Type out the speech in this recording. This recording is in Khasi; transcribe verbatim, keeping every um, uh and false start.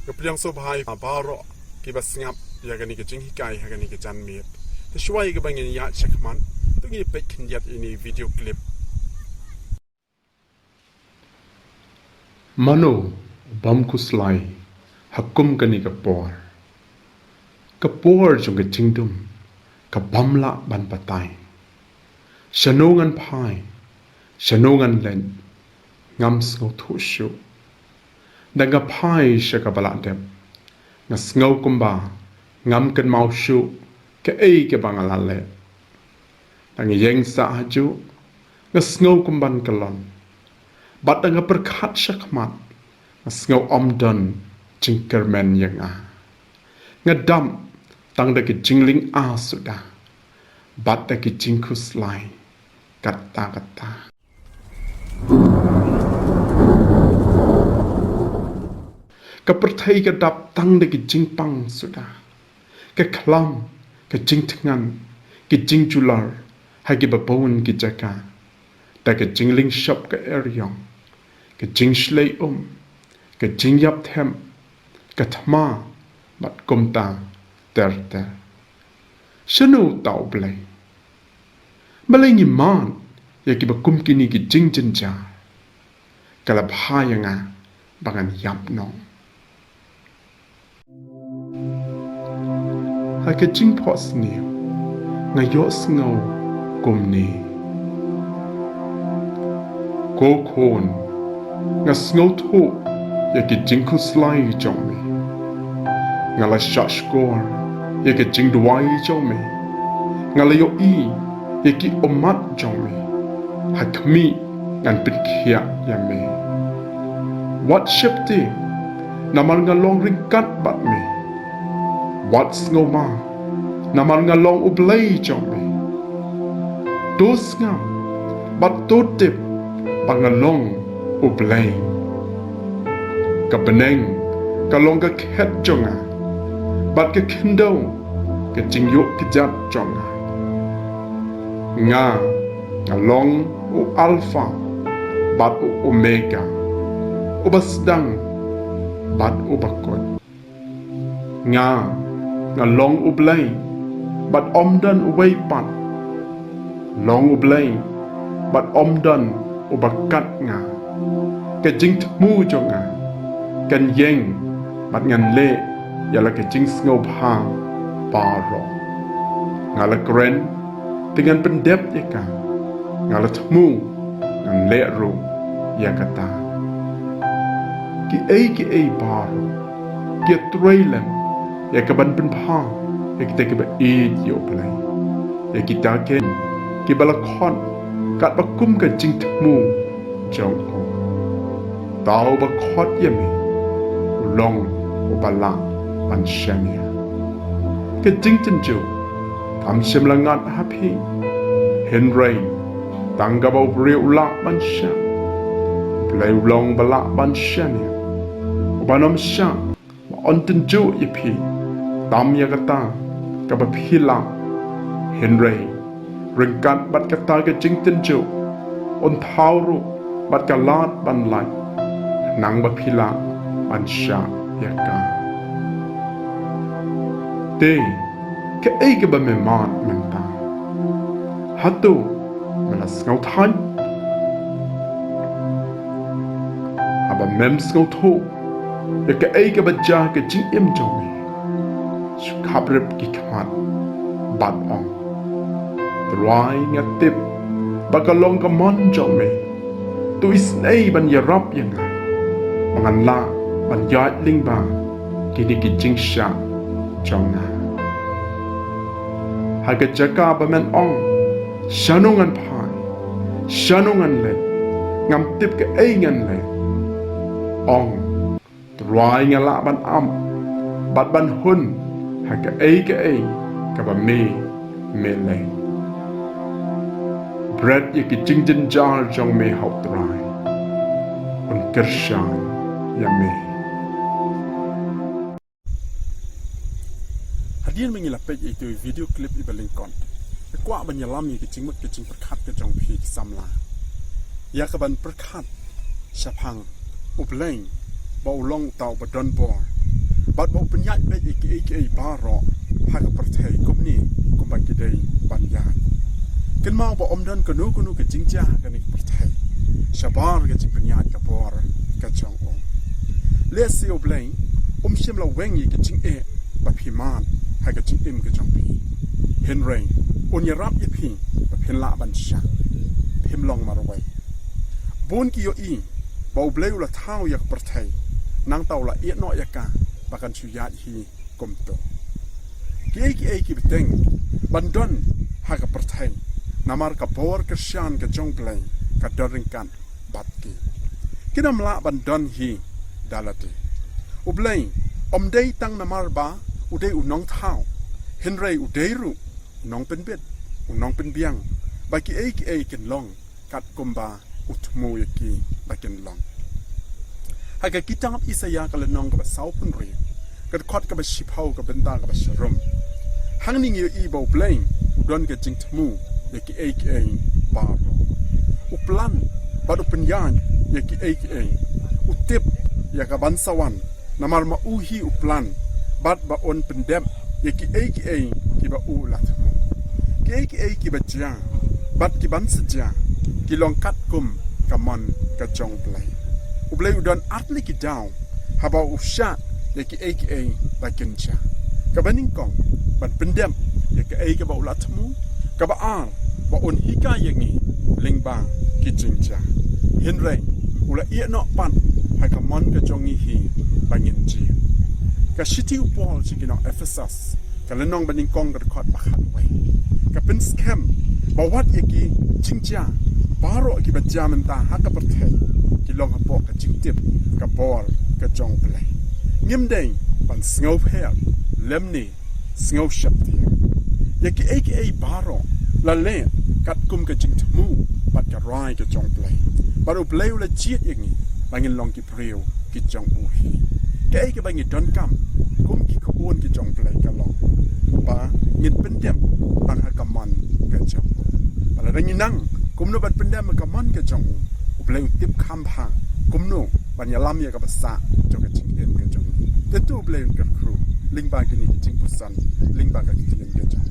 Nga pdiang sngewbha ïa baroh kiba sngap ïa kane ka jinghikai ha kane ka janmiet. Te shuwa ïa kaba ngin ïaid shakhmat, to ngin peit khyndiat ïa ine i video clip. Mano u bym khuslai ha kum kane ka por? Ka por jong ka jingdum ka bym lah ban batai. Shano ngan phai, shano ngan leit, ngam sngewthuh shuh. Tang nga phai sha kaba la dep, nga sngew kumba ngam kynmaw shuh kaei kaba nga la leh. Tang nga ïeng sah hajuh, nga sngew kumban kyllon. Bad tang nga pyrkhat shakhmat, nga sngew ym don jingkyrmen ïa nga. Nga dap tang da ki jinglynga suda bad da ki jingkhuslai katta katta. Ka pyrthei ka dap tang da ki jingpang suda. Ka khlam, ka jingthngan, ka jingjulor ha kiba bun ki jaka. Da ka jinglynshop ka eriong, ka jingshlei um, ka jingïap them, ka thma, bad kumta ter ter. Shano uta U Blei? Balei ngi mad ïa kiba kum kine ki jingjynjar? Ka la bha ïa nga ba ngan ïap noh. Ha ka jingphohsniew nga ïohsngew kumne. Ko khun, nga sngewthuh ïa ki jingkhuslai jong me. Nga la shahshkor ïa ka jingduwai jong me. Nga la ïohi ïa ki ummat jong me. Ha khmih ngan pynkhiah ïa me. Wat sheptieng, namar nga long ryngkat bad me. Wat sngewma, namar nga long U Blei jong me. To sngap bad to tip ba nga long U Blei. Ka bneng ka long ka khet jong nga, bad ka khyndew ka jingïoh kjat jong nga. Nga, nga long u Alpha bad u Omega, uba sdang bad uba kut. Nga, nga long U Blei bad ym don uwei pat. Long U Blei bad ym don uba kat nga. Ka jingthmu jong nga kan ïeng bad ngan leh ïa la ka jingsngewbha baroh. Nga la kren, te ngan pyndep ïa ka. Nga la thmu, ngan leh ruh ïa kata. Kiei kiei baroh ki ïatrei lem ïa ka ban pynbha ïa kita kiba ïeit ïa U Blei, ïa kita kiba la khot katba kum ka jingthmu jong u. Uta uba khot ïa me u long uba lah ban shaniah. Ka jingtynjuh kam shym la ngat ha phi, hynrei tang kaba u briew u lah ban shah. U Blei u long uba lah ban shaniah, uban ym shah ba un tynjuh ïa phi tam ïa kata kaba phi lah, hynrei ryngkat bad kata ka jingtynjuh un thaw ruh bad ka lad ban lait, khnang ba phi lah ban shah ïa ka. Te kaei kaba me mad mynta? Hato me la sngewthait? Haba mem sngewthuh ïa kaei kaba jia ha ka jingim jong me, shu khaprip ki khmat bad ong: Trai, nga tip ba ka long ka mon jong me. To isynei ban ïarap ïa nga ba ngan lah ban ïaid lyngba kine ki jingshah jong nga. Ha ka jaka ba men ong: Shano ngan phai? Shano ngan leit? Ngam tip kaei ngan leh. Ong: Trai, nga lah ban ap bad ban hun ha kaei kaei kaba me, me leh. Bret ïa ki jingjynjar jong me ha U Trai, un kyrshan ïa me. Hadien ba ngi la peit ïa ito i video clip iba lyngkot, nga kwah ban ïalam ïa ka jingmut ka jingpyrkhat ka jong phi ki samla, ïa ka ban pyrkhat shaphang U Blei ba u long uta uba don bor, bad ba u pynïaid beit ïa kiei kiei baroh ha ka pyrthei kumne kumba ki dei ban ïaid. Kynmaw ba ym don kano kano ka jingjia ha kane ka pyrthei shabar ka jingpynïaid ka bor ka jong u. Lehse U Blei um shym la weng ïa ka jingeh ba phi mad ha ka jingim ka jong phi. Hynrei un ïarap ïa phi ba phin lah ban shah, phim long marwei. Bun ki ïohi ba U Blei u la thaw ïa ka pyrthei, nangta u la ïeh noh ïa ka ba kan shu ïaid hi kumto. Kiei kiei ki bteng ban don ha ka pyrthei, namar ka bor kyrshan ka jong U Blei ka don ryngkat bad ki. Kin ym lah ban don hi da lade. U Blei um dei tang namar ba u dei u nongthaw, hynrei u dei ruh u nongpynbit, u nongpynbiang ba kiei kiei kin long katkum ba u thmu ïa ki ba kin long. Ha ka kitab Isaïah ka lynnong kaba sawphew, ka dkhot kaba shiphew, ka bynta kaba sharum, hangne ngi ïohi ba U Blei u don ka jingthmu ïa kiei kiei baroh. U plan bad u pynïaid ïa kiei kiei. U tip ïa ka ban sa wan, namar ma u hi u plan bad ba un pyndep ïa kiei kiei kiba u la thmu. Kiei kiei kiba jia bad ki ban sa jia ki long katkum ka mon ka jong U Blei. U Blei u don ar tylli ki daw haba u shah ïa kiei kiei ba kin jia. Kaba nyngkong, ban pyndep ïa kaei kaba u la thmu. Kaba ar, ba un hikai ïa ngi lyngba ki jingjia. Hynrei u la ïeh noh pat ha ka mon ka jong ngi hi ba ngin jied. Ka shithi u Paul sha ki nong Ephesos, ka lynnong ba nyngkong, ka dkhot ba khatwei, ka pynskhem ba wat ïa ki jingjia baroh kiba jia mynta ha ka pyrthei ki long hapoh ka jingtip ka bor ka jong U Blei. Ngim dei ban sngewpher lymne sngewsheptieng. Ïa kiei kiei baroh la leh katkum ka jingthmu bad ka rai ka jong U Blei. Bad U Blei u la jied ïa ngi ba ngin long ki briew ki jong u hi. Kaei kaba ngi donkam kum ki khun ki jong U Blei ka long ba ngin pyndep tang ha ka mon ka jong u. Ba lada ngi nang kumno ban pyndep ha ka mon ka jong u, U Blei u tip kham bha kumno ban ïalam ïa kaba sah jong ka jingim ka jong ngi. Te to U Blei un kyrkhu lyngba kine ki jingpuson, lyngba ka ktien ka jong